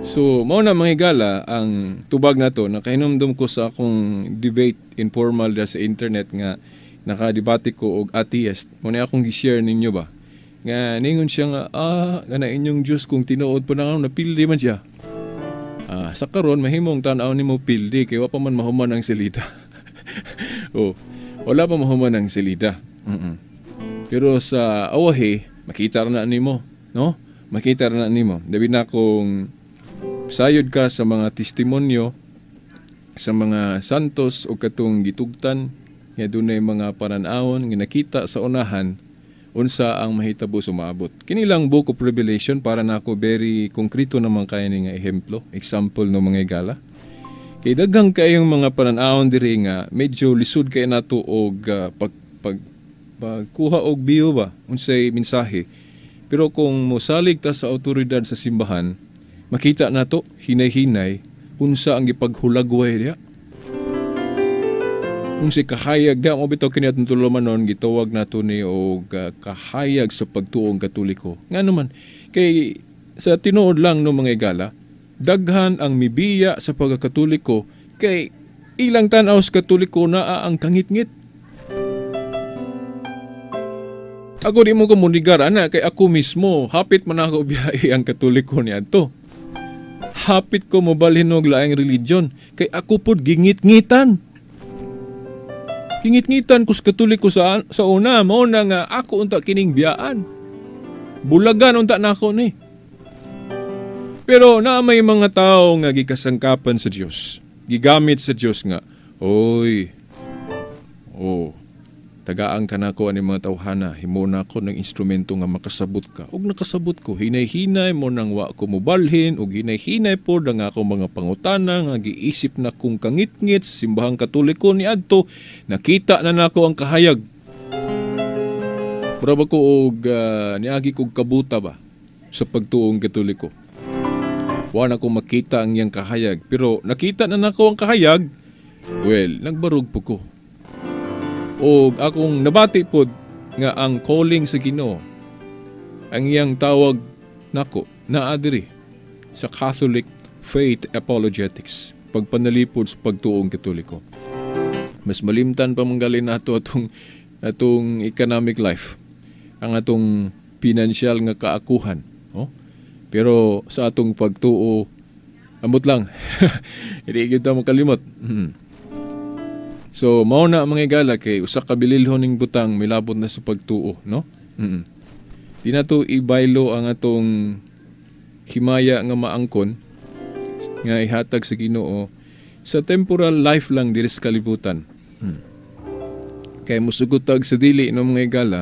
So mao na mga higala ang tubag nato. Nakahinumdum ko sa akong debate informal da sa internet nga nakadebate ko og atheist. Mo ni akong gi-share ninyo ba? Nga ningon siya nga nga inyong Dios kung tinuod pa na napildi man siya. Sa karon mahimong tan-aw nimo pildi kay wa pa man mahuman ang silida. Oh, wala pa mahuman ang silida. Pero sa awahi makita ra na nimo, no? Makita ra na nimo. Labi na kung sayod ka sa mga testimonyo sa mga santos o katong gitugtan nga dunay mga paran-awon nga nakita sa unahan unsa ang mahitabo sumaabot. Kini lang Book of Revelation para nako very konkreto naman kay ni nga ehemplo, example no mga higala. Kay daghang kayong mga paran-awon diri nga medyo lisod kay nato og pag pag pagkuha og biyo ba unsay mensahe. Pero kung mosalig ta sa awtoridad sa simbahan, makita nato hinay-hinay unsa ang gipaghulagway diha. Unsay kahayag diha mo bitaw kini atong tulumanon, gitawag nato ni og kahayag sa pagtuong Katoliko. Nga naman kay sa tinuod lang no mga higala, daghan ang mibiya sa pagkakatoliko kay ilang tan-aw sa Katoliko naa ang kangitngit. Ako di mo ko munigar ana kay ako mismo hapit man ako biyahe ang Katoliko niadto. Hapit ko mobalhin og laing religion kay ako pud gingit-ngitan. Gingit-ngitan ko sa Katoliko sa una, mao na nga ako unta kining biyaan. Bulagan unta nako ni. Pero naa may mga tao nga gikasangkapan sa Dios, gigamit sa Dios nga, oy, oh, tagaan ka nako ani mga tawhana, himo na ako ng instrumento nga makasabot ka. Og nakasabot ko, hinay-hinay mo nang wa ko mobalhin, og hinay-hinay pod ang akong mga pangutana nga giisip na kong kangitngit sa simbahang Katoliko niadto, nakita na nako ang kahayag. Mura ba ko og niagi kog kabuta ba sa pagtuong Katoliko? Wa na ko makita ang iyang kahayag, pero nakita na nako ang kahayag. Well, nagbarog po ko. O akong nabati pod nga ang calling sa Ginoo, ang iyang tawag nako naa diri sa Catholic Faith Apologetics, pagpanalipod sa pagtuong Katoliko. Mas malimtan pa manggalin nato atong economic life, ang atong pinansyal nga kaakuhan, oh? Pero sa atong pagtuo, ambot lang. Hindi kita makalimot. So mao na mga higala kay usa ka bililhon ning butang milabot na sa pagtuo, no? Di na to ibaylo ang atong himaya nga maangkon nga ihatag sa Ginoo sa temporal life lang diri sa kalibutan. Kay musugot tag sa dili no mga higala,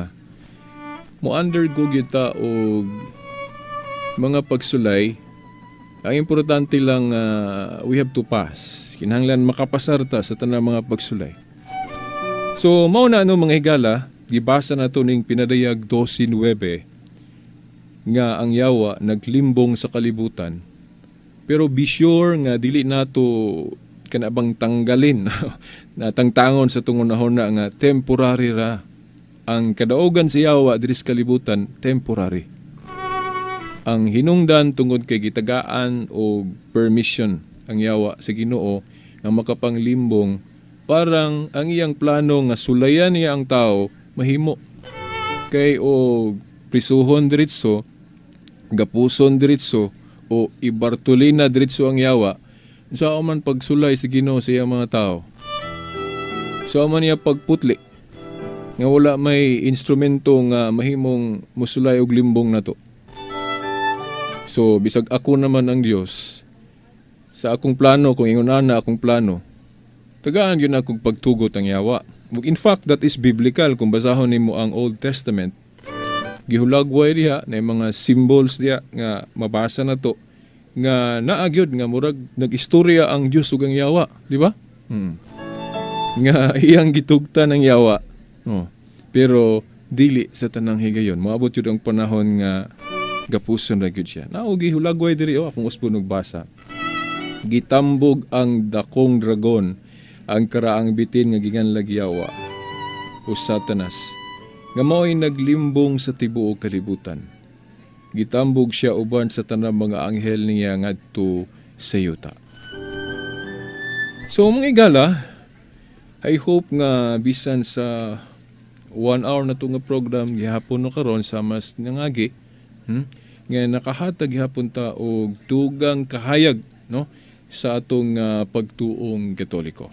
mo undergo gyud ta og mga pagsulay. Ang importante lang we have to pass. Kinahanglan makapasar ta sa tanang mga pagsulay. So mao na ano mga higala, gibasa na to ning Pinadayag 12:9 nga ang yawa naglimbong sa kalibutan. Pero be sure nga dili nato kanabang tanggalin na tangtangon sa tungunahon na nga temporary ra ang kadaogan sa yawa diri sa kalibutan, temporary. Ang hinungdan tungod kay gitagaan og permission ang yawa sa Ginoo nga makapanglimbong, parang ang iyang plano nga sulayan niya ang tao mahimo. Kay og prisuhon diretso, gapuson diretso, o ibartulina diretso ang yawa, unsa man pagsulay sa Ginoo sa iyang mga tao? Sa man niya pagputli nga wala may instrumento nga mahimong musulay og limbong nato. So bisag ako naman ang Dios, sa akong plano, kung ingon ana akong plano, tagaan yun akong pagtugot ang yawa. In fact, that is biblical. Kung basahon nimo ang Old Testament, gihulagway diha na mga symbols diha nga mabasa na to, nga naagyod nga murag nag-istorya ang Dios ug ang yawa, di ba? Nga iyang gitugtan ang yawa. Oh. Pero dili sa tanang higayon. Moabot yun ang panahon nga gapuson ra gyud siya. Nao gihulagway diri, oh, akong usbon og basa. Gitambog ang dakong dragon, ang karaang bitin nga giganlag yawa o Satanas, nga mao'y naglimbong sa tibuok kalibutan. Gitambog siya uban sa tanang mga anghel niya ngadto sa yuta. So mga higala, I hope nga bisan sa 1 hour na to nga program gihapon no karon sa mas nangagi, nga nakahatag gihapon ta og dugang kahayag, no, sa atong pagtuong Katoliko.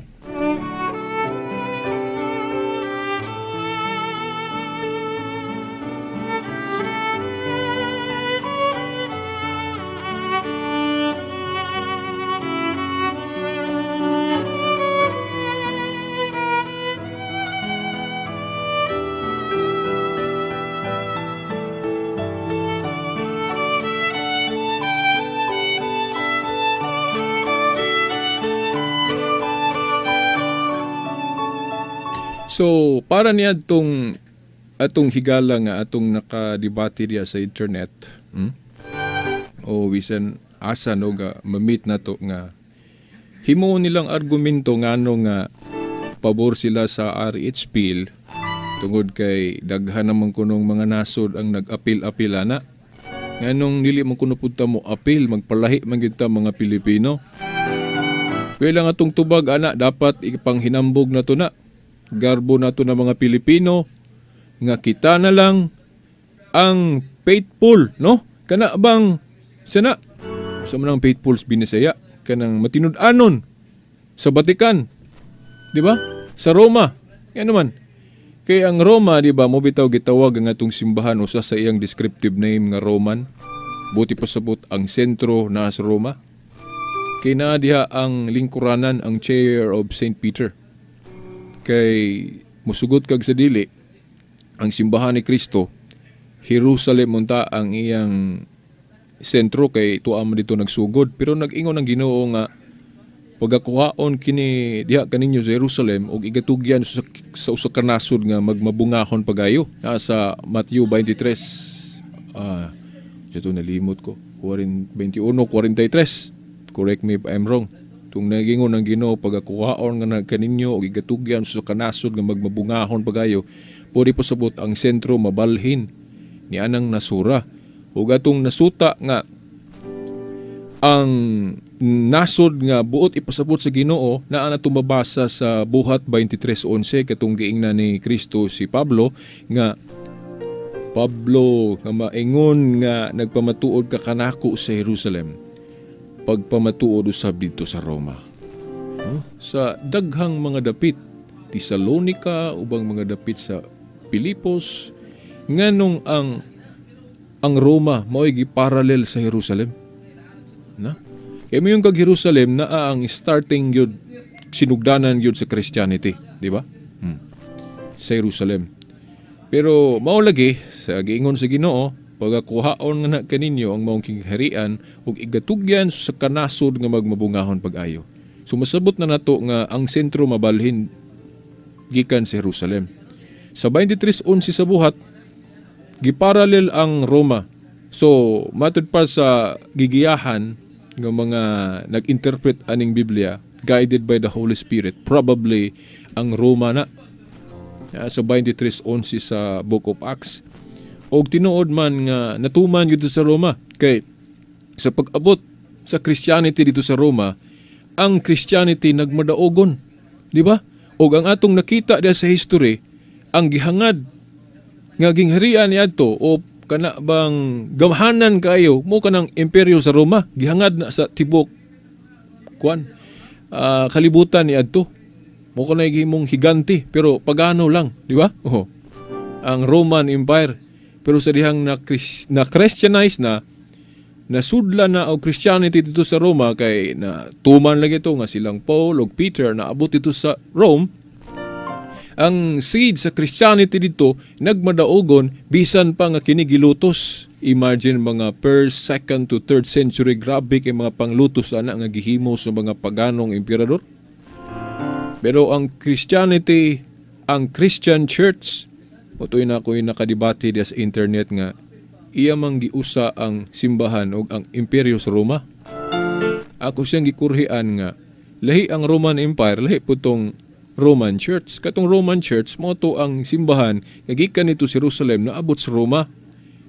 So, para niya atong higala nga atong nakadebate diya sa internet, o bisan asa no nga ma-meet na to nga himuon nilang argumento ngano nga pabor sila sa RH Bill tungod kay daghan naman kunong mga nasod ang nag-apil-apil ana. Nganong dili man kuno pud ta mo apil, magpalahi man gyud ta mga Pilipino. Well, ang atong tubag ana dapat ipanghinambog na to na. Garbo na to na mga Pilipino nga kita na lang ang faithful, no? Kana bang sana sa manang faithful Binisaya kanang matinud-anon sa Vatican, di ba? Sa Roma. Yan naman. Kay ang Roma, di ba, mo bitaw gitawag ang atong simbahan usa sa iyang descriptive name nga Roman. Buti pasabot ang sentro naa sa Roma. Kay naa diha ang lingkuranan, ang chair of Saint Peter. Kay musugot kag sa dili ang simbahan ni Kristo, Jerusalem unta ang iyang sentro kay tuwa man dito nagsugod. Pero nag-ingon ang Ginoo nga pagakuhaon kini diha kaninyo sa Jerusalem og igatugyan sa usa ka nasod nga magmabungahon pagayo. Sa Matthew 23, ito nalimot ko, 21:43. Correct me if I'm wrong. Tung nagingon ang Ginoo, pagakuhaon nga kaninyo og igatugyan sa kanasod nga magmabungahon pagayo, pwede pasabot ang sentro mabalhin ni anang nasura. Ug atong nasuta nga ang nasod nga buot ipasabot sa Ginoo naa na mabasa sa Buhat 23:11, katong giingnan ni Kristo si Pablo nga, "Pablo, nga maingon nga nagpamatuod ka kanako sa Jerusalem, pagpamatuod usab didto sa Roma." No? Sa daghang mga dapit, Tesalonica, ubang mga dapit sa Pilipos, nganong ang Roma mao'y giparallel sa Jerusalem. Na? Kay mo yung kag Jerusalem naa ang starting gyud, sinugdanan gyud sa Christianity, di ba? Sa Jerusalem. Pero mao lagi sa giingon sa Ginoo, pagakuhaon nga na kaninyo ang maong kingharian ug igatugyan sa kanasod nga magmabungahon pag-ayo. So masabot na nato nga ang sentro mabalhin gikan sa Jerusalem. Sa 23:11 sa Buhat, giparallel ang Roma. So matud pa sa gigiyahan nga mga nag-interpret aning Biblia guided by the Holy Spirit, probably ang Roma na sa 23:11 sa Book of Acts. Og tinuod man nga natuman gyud sa Roma, kay sa pag-abot sa Christianity dito sa Roma, ang Christianity nagmadaogon, di ba? Og ang atong nakita diya sa history, ang gihangad nga gingharian niadto o kana bang gamhanan kayo mo kanang imperyo sa Roma, gihangad na sa tibok kuan kalibutan niadto. Mo kanay gihimong higante pero pagano lang, di ba? Oh. Ang Roman Empire. Pero sa dihang na Christianize na, nasudla na og Christianity dito sa Roma, kay na tuman lagi ito nga silang Paul ug Peter na abot dito sa Rome, ang seed sa Christianity dito nagmadaogon bisan pa nga kini gilutos. Imagine, mga first, second to third century, grabe kay mga panglutos ana nga gihimo sa mga paganong emperador. Pero ang Christianity, ang Christian Church, utoy na ako'y nakadebate diya sa internet nga iya mang giusa ang simbahan og ang imperyo sa Roma. Ako siyang gikurhian nga lahi ang Roman Empire, lahi po tong Roman Church. Katong Roman Church mo to ang simbahan nga gikan nito sa Jerusalem na abot sa Roma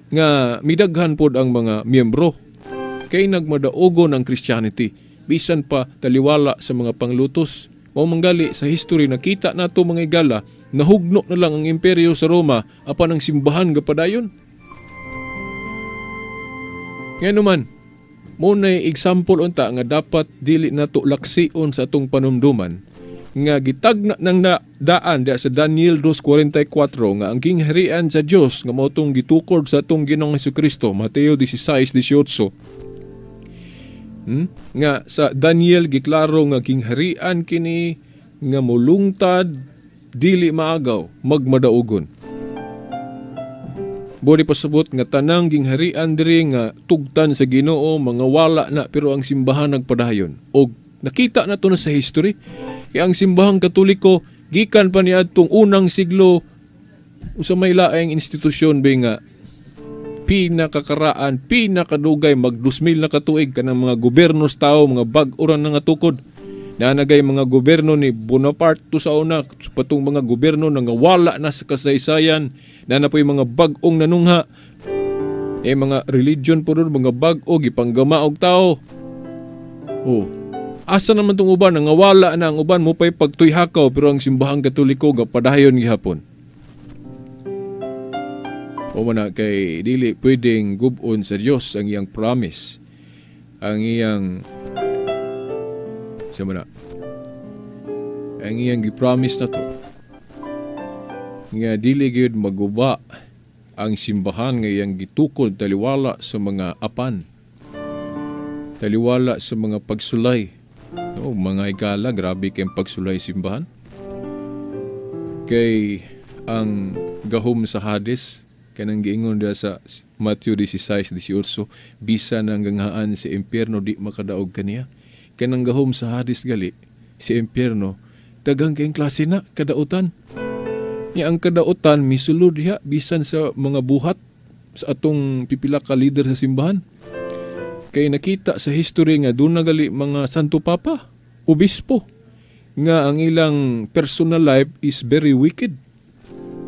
nga midaghan pod ang mga miyembro. Kay nagmadaogon ang Christianity bisan pa taliwala sa mga panglutos. Mao manggali sa history nakita nato, mga igala, nahugno na lang ang imperyo sa Roma apan ang simbahan gapadayon. Ngayon naman, mo na example unta nga dapat dili nato laksion sa atong panumduman nga gitagna ng daan diya sa Daniel 2:44 nga ang gingharian sa Dios nga mao tong gitukod sa atong Ginoong Hesukristo, Mateo 16:18. Nga sa Daniel giklaro nga gingharian kini nga molungtad, dili maagaw, magmadaugon. Bodi pasabot nga tanang gingharian diri nga tugtan sa Ginoo mga wala na, pero ang simbahan nagpadayon. Og nakita na to na sa history. Kaya ang simbahang Katoliko gikan pa niadtong unang siglo, usa may laing institusyon ba nga pinakakaraan, pinakadugay, mag 2,000 na katuig kanang mga gobyerno sa tao, mga bag-o ra na nga tukod. Nanagay mga gobyerno ni Bonaparte to sa una, patong mga gobyerno nga wala na sa kasaysayan, na na po'y mga bag-ong nanungha. Eh, mga religion po doon, mga bag-o, gipanggama og tao. Oh. Asa naman tong uban, nangawala na ang uban mo pa'y pagtuyhakaw, pero ang simbahang Katoliko gapadayon gihapon. O man na kay dili pwedeng gubon sa Dios ang iyang promise, ang iyang siya man na, ang iyang gi-promise na to nga dili gyud maguba ang simbahan nga iyang gitukod taliwala sa mga apan, taliwala sa mga pagsulay. No, mga igala, grabe kay pagsulay simbahan. Kay ang gahom sa Hades, kanang giingon diya sa Matthew 16:18, bisan ang ganghaan sa impyerno di makadaog kaniya. Kanang gahom sa Hades gali, si impyerno, daghang kayong klase na, kadautan. Niya ang kadautan, misulod diha, bisan sa mga buhat sa atong pipila ka leader sa simbahan. Kay nakita sa history nga doon na gali mga Santo Papa. obispo nga ang ilang personal life is very wicked.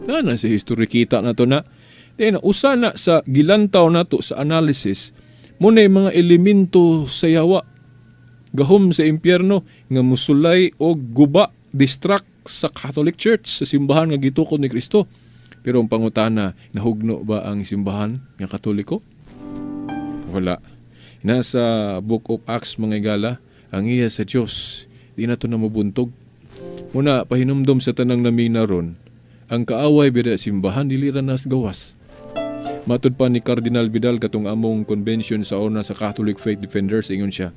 Na na sa history, kita na to na. Then usa na sa gilantaw nato sa analysis mo na mga elemento sa yawa, gahom sa impyerno nga musulay o guba, distract sa Catholic Church, sa simbahan nga gitukod ni Kristo. Pero ang pangutana, nahugno ba ang simbahan nga Katoliko? Wala. Nasa Book of Acts, mga igala, ang iya sa Dios di na to na mabuntog. Muna pahinumdom sa tanang namina ron, ang kaaway bida simbahan dili ra nas gawas. Matud pa ni Cardinal Vidal katong among convention sa una sa Catholic Faith Defenders, ingon siya,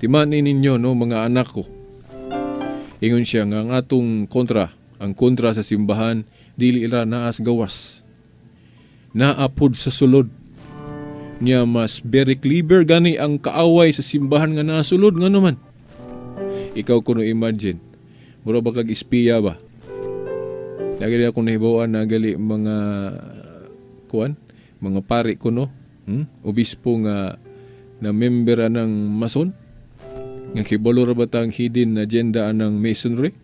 "Timani ninyo, no, mga anak ko." Ingon siya nga ang atong kontra, ang kontra sa simbahan dili ila naas gawas. Naapod sa sulod. Nya mas very clever gani ang kaaway sa simbahan nga nasulod, nga naman. Ikaw kuno, imagine, mura ba kag espiya ba? Nagali akong nahibaw-an, nagali mga kuan, mga pari kuno, Obispo nga na member ng Mason, nga kibalo ra ba tang hidden agenda ng Masonry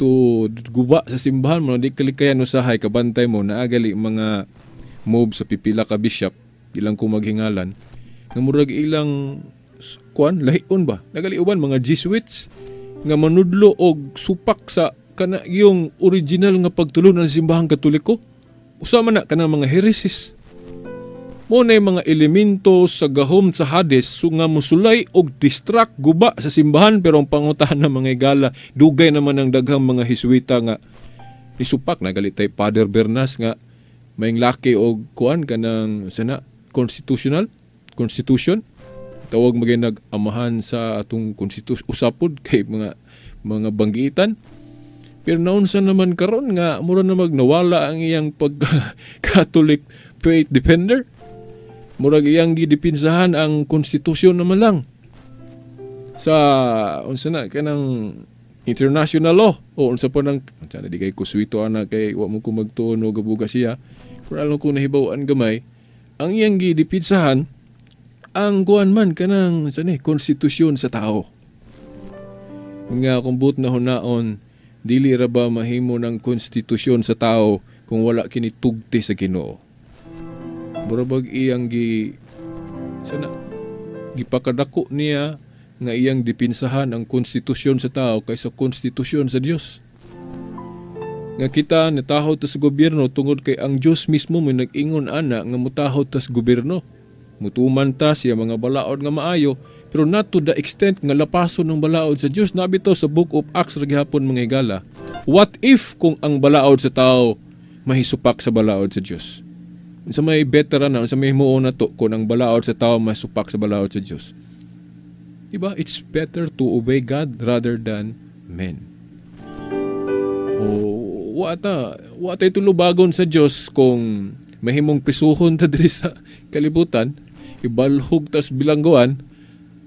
to guba sa simbahan mo, di kalikayan usahay kabantay mo, naagali mga move sa pipila ka bishop, ilang ko maghingalan, nga murag ilang kuan lahion ba, nagali uban mga Jesuits nga manudlo og supak sa kana yung original nga pagtulon ng simbahang Katoliko. Usa man na kanang mga heresis mo na mga elemento sa gahom sa Hades so nga musulay og distract, guba sa simbahan. Pero ang pangutahan ng mga igala, dugay naman ang daghang mga Hisuita nga nisupak na galit tay Father Bernas nga may laki og kuan kanang sana constitutional constitution, tawag magay nag-amahan sa atong konstitusyon, usapod kay mga banggitan. Pero naunsa naman karon nga mura na magnawala ang iyang pag Catholic faith defender? Murag iyang gidipinsahan ang konstitusyon naman lang sa unsa na kanang international law o unsa pa nang unsa na, di kay kuswito ana kay wa mo ko magtuon o gabuga siya. Pero alam ko nahibaw-an gamay ang iyang gidipinsahan ang kuan man kanang unsa ni konstitusyon sa tao, nga kung buot na hunaon, dili ra ba mahimo ng konstitusyon sa tao kung wala kini tugti sa Ginoo? Mura bag iyang gi sana gipakadako niya nga iyang dipinsahan ang konstitusyon sa tao kaysa konstitusyon sa Dios. Nga kita natahod ta sa gobyerno tungod kay ang Dios mismo mo nag-ingon ana nga mutahod ta sa gobyerno. Mutuman ta siya mga balaod nga maayo, pero not to the extent nga lapason ng balaod sa Dios. Nabito sa Book of Acts ra gihapon, mga higala. What if kung ang balaod sa tao mahisupak sa balaod sa Dios? Unsa may better na, unsa may himuon na to kung ang balaod sa tao masupak sa balaod sa Dios? Diba? It's better to obey God rather than men. O wa ta tulubagon sa Dios kung mahimong prisuhon ta diri sa kalibutan, ibalhog tas bilangguan,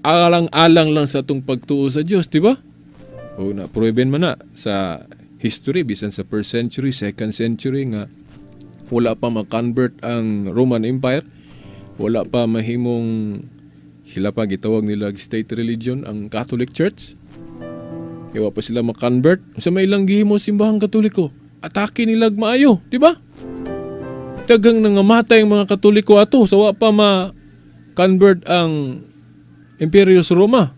alang-alang lang sa atong pagtuo sa Dios, di ba? O na proven man na sa history bisan sa first century, second century nga wala pa ma-convert ang Roman Empire, wala pa mahimong sila pa gitawag nila state religion ang Catholic Church. Kaya wa pa sila ma-convert. Sa may ilang gihimo simbahang Katoliko, atake nila maayo, di ba? Daghang nangamatay ang mga Katoliko ato sa wa pa ma-convert ang Imperyo sa Roma.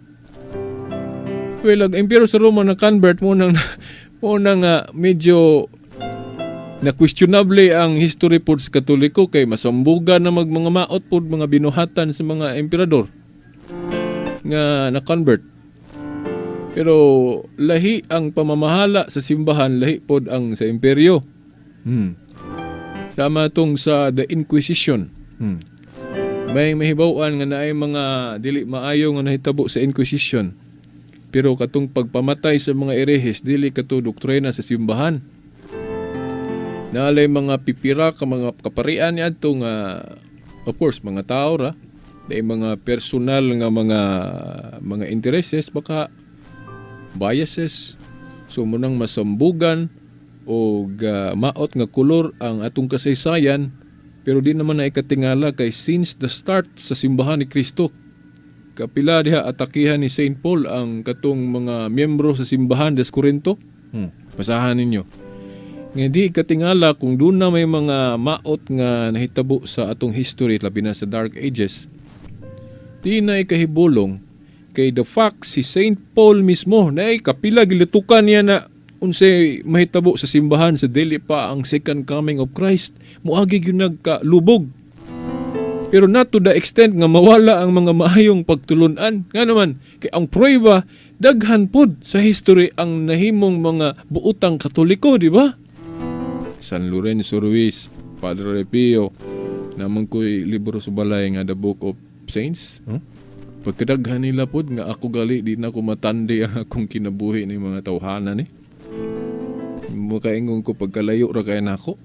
Well, ang Imperyo sa Roma na convert mo nang medyo na questionable ang history pod sa Katoliko kay masambugan na mag mga maot pod mga binuhatan sa mga emperador nga na-convert. Pero lahi ang pamamahala sa simbahan, lahi pod ang sa imperyo. Sama tong sa the Inquisition. May mahibaw-an nga naay mga dili maayo nga nahitabo sa Inquisition. Pero katong pagpamatay sa mga erehes, dili kato doktrina sa simbahan. Naalay mga pipira ka mga kaparian niadto nga, of course, mga tao ra dahil mga personal nga mga intereses, baka biases, so munang masambugan o maot nga kolor ang atong kasaysayan. Pero di naman na ikatingala kay since the start sa simbahan ni Kristo, Kapila diha atakihan ni Saint Paul ang katong mga miyembro sa simbahan des Corinto. Basahan ninyo. Nga di katingala kung doon na may mga maot nga nahitabo sa atong history, labi na sa Dark Ages, di na ikahibulong kay the fact si Saint Paul mismo na kapila gilutukan niya na unsay mahitabo sa simbahan sa dili pa ang second coming of Christ, moagi gyud nagkalubog. Pero not to the extent nga mawala ang mga maayong pagtulunan. Nga naman, kay ang pruweba, daghan pod sa history ang nahimong mga buotang Katoliko, di ba? San Lorenzo Ruiz, Padre Pio, naman ko'y libro sa balay nga The Book of Saints. Huh? Pagkadaghan nila pod nga ako gali, di na ko matandi ang akong kinabuhi ng mga tawhanan eh. Makaingon ko pagkalayo ra kay nako.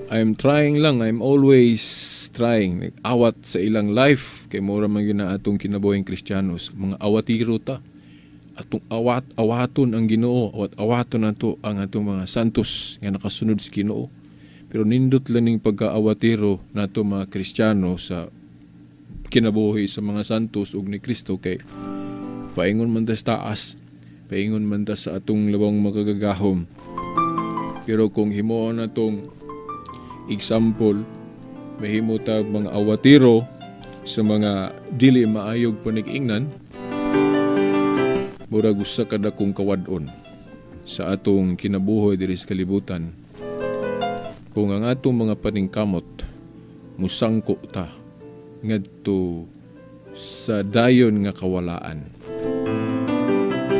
I'm trying lang, I'm always trying. Awat sa ilang life, kay mura man gyud na atong kinabuhing Kristiyanos, mga awatiro ta. Atong awat-awaton ang Ginoo, awat-awaton nato ang atong mga santos nga nakasunod sa Ginoo. Pero nindot lang ning pagkaawatiro nato mga Kristiyano sa kinabuhi sa mga santos ug ni Kristo kay paingon man ta sa taas, paingon man ta sa atong labang makagagahom. Pero kung himuon natong example, mahimo ta mga awatiro sa mga dili maayog panig-ingnan, murag usa ka dakong kawad-on sa atong kinabuhi diri sa kalibutan. Kung ang atong mga paningkamot musangko ta ngadto sa dayon nga kawalaan,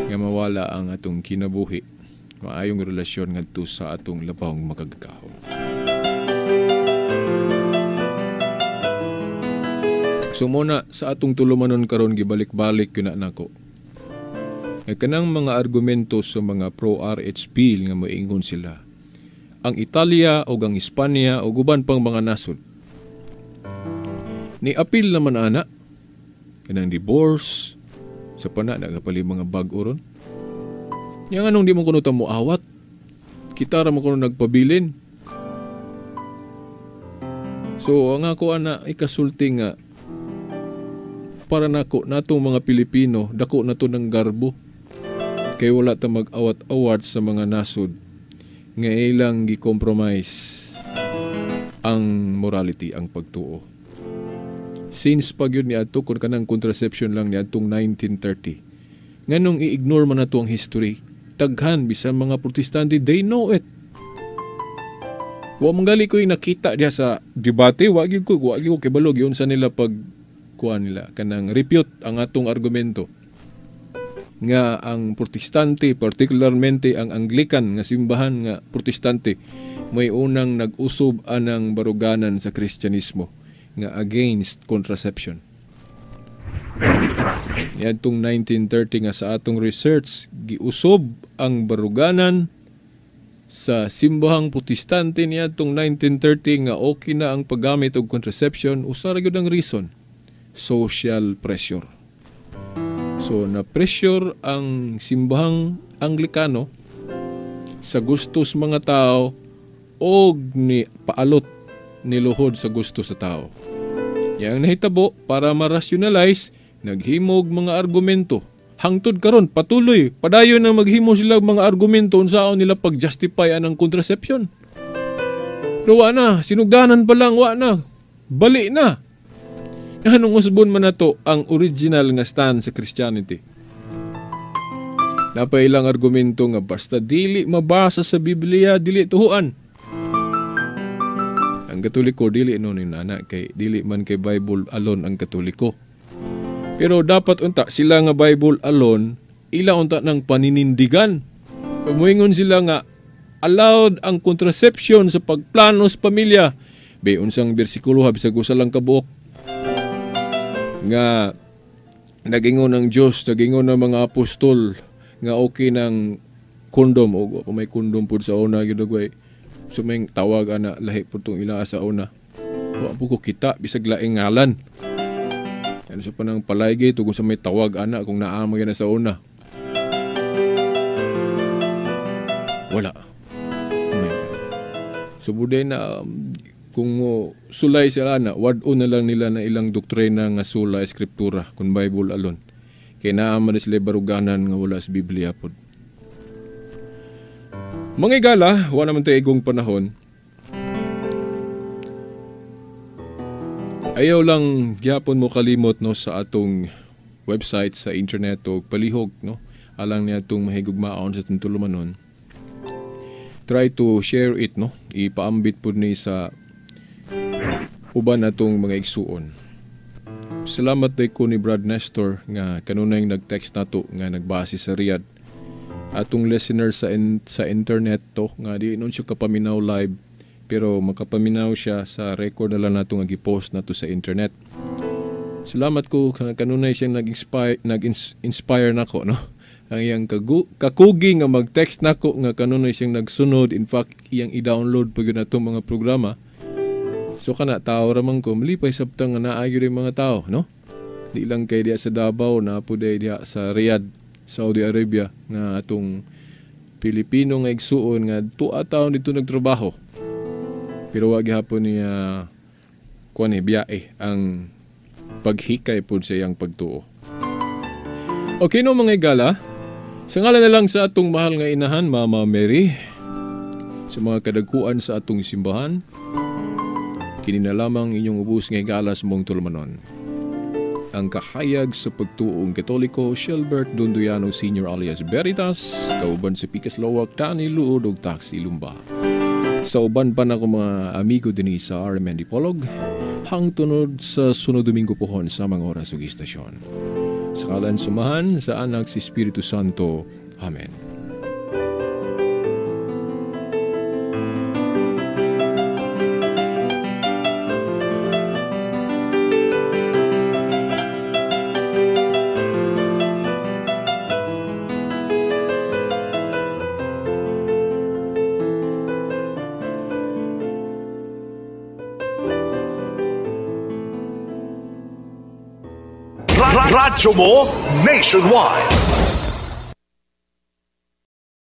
nga mawala ang atong kinabuhi, maayong relasyon ngadto sa atong labawng makagagahom. So muna sa atong tulumanon karon gibalik-balik yun na nako. Kanang mga argumento sa mga pro-RH bill nga moingon sila, ang Italia o ang Espanya o guban pang mga nasod, ni apil naman ana kanang divorce sa pana nagapali mga bag-o ron. Yang anong di mo kuno ta moawat, kita ra mo kuno nagpabilin. So ang ako ana ikasulti nga para nako natong mga Pilipino, dako nato ng garbo. Kay wala ta mag-awat-awat sa mga nasod nga ilang gi-compromise ang morality, ang pagtuo. Since pag yun niadto, kung kanang contraception lang niadtong 1930, nganong i-ignore man nato ang history, taghan bisan mga Protestante, they know it. Wa man gali ko yung nakita diha sa debate, wa gyud ko kibalo gyud sa nila pag kuha nila kanang refute ang atong argumento nga ang Protestante, particularmente ang Anglican nga simbahan nga Protestante, may unang nag-usob anang baruganan sa Kristyanismo nga against contraception. Niadtong 1930 nga sa atong research giusob ang baruganan sa simbahang Protestante niadtong 1930 nga okay na ang paggamit og contraception, usa ra gyud ang reason, social pressure. So na-pressure ang simbahang Anglikano sa gusto sa mga tao og ni paalot niluhod sa gusto sa tao. Yang nahitabo para ma-rationalize, naghimog mga argumento. Hangtod karon patuloy, padayon na maghimo sila mga argumento unsaon nila pag-justify anang contraception. Pero wa na, sinugdanan pa lang, wa na, bali na. Anong usbon man nato ang original nga stand sa Christianity? Napailang argumento nga basta dili mabasa sa Biblia, dili tuhuan. Ang Katoliko dili no ni nana kay dili man kay Bible alone ang Katoliko. Pero dapat unta sila nga Bible alone, ila unta ng paninindigan. Pamuingon sila nga allowed ang contraception sa pagplano sa pamilya. Be unsang bersikulo ha bisag usa lang kabuok nga nagingon ang Dios, nagingon ang mga apostol nga okay ng kondom o may kondom pud sa una gyud way. So may tawag ana lahi pud tong ila sa una. Wa po ko kita bisag laing ngalan. Ano sa panang palaygi tungkol sa may tawag ana kung naa man gyud sa una. Wala. Oh my God. So buday na Kung mo sulay sila na, wad-on na lang nila na ilang doktrina nga sola scriptura kung Bible alone. Kay naa man sila baruganan nga wala sa Biblia pod. Mga igala, wala naman tayo igong panahon. Ayaw lang gyapon mo kalimot no sa atong website sa internet o palihog no alang niya atong mahigugmaon sa atong tulumanon. Try to share it no, ipaambit pud ni sa uban atong mga igsuon. Salamat day ko ni Brad Nestor nga kanunay nag-text nato nga nagbase sa Riyadh. Atong listener sa internet to nga di nun siya kapaminaw live pero makapaminaw siya sa record na lang nato nga gi-post nato sa internet. Salamat ko kanunay siyang nag-inspire nako no. Ang iyang kakugi nga mag-text nako nga kanunay siyang nagsunod, in fact iyang i-download pag yun atong mga programa. So kana tao ra man ko, malipay sabtang nga naa gyud mga tao no. Di lang kay diha sa Davao, naa pud diha sa Riyadh, Saudi Arabia nga atong Pilipino nga igsuon nga tuwa taon dito nagtrabaho. Pero wa gihapon niya kuan ni biyahe ang paghikay pud sa iyang pagtuo. Okay no mga igala, sa ngalan na lang sa atong mahal nga inahan Mama Mary, sa mga kadagkuan sa atong simbahan, kini na lamang inyong ubos nga higala sa mong tulumanon. Ang kahayag sa pagtuong Katoliko, Shelbert Donduyano Sr. alias Veritas, kauban sa Pikas Lawak, Tani Luod ug Taxi Lumba. Sa uban pa na ko mga amigo dinhi sa RMN Dipolog, hangtunod sa sunod Domingo pohon sa mga oras ug istasyon. Sa kalan sumahan sa Anak si Espiritu Santo. Amen. Radyo mo nationwide.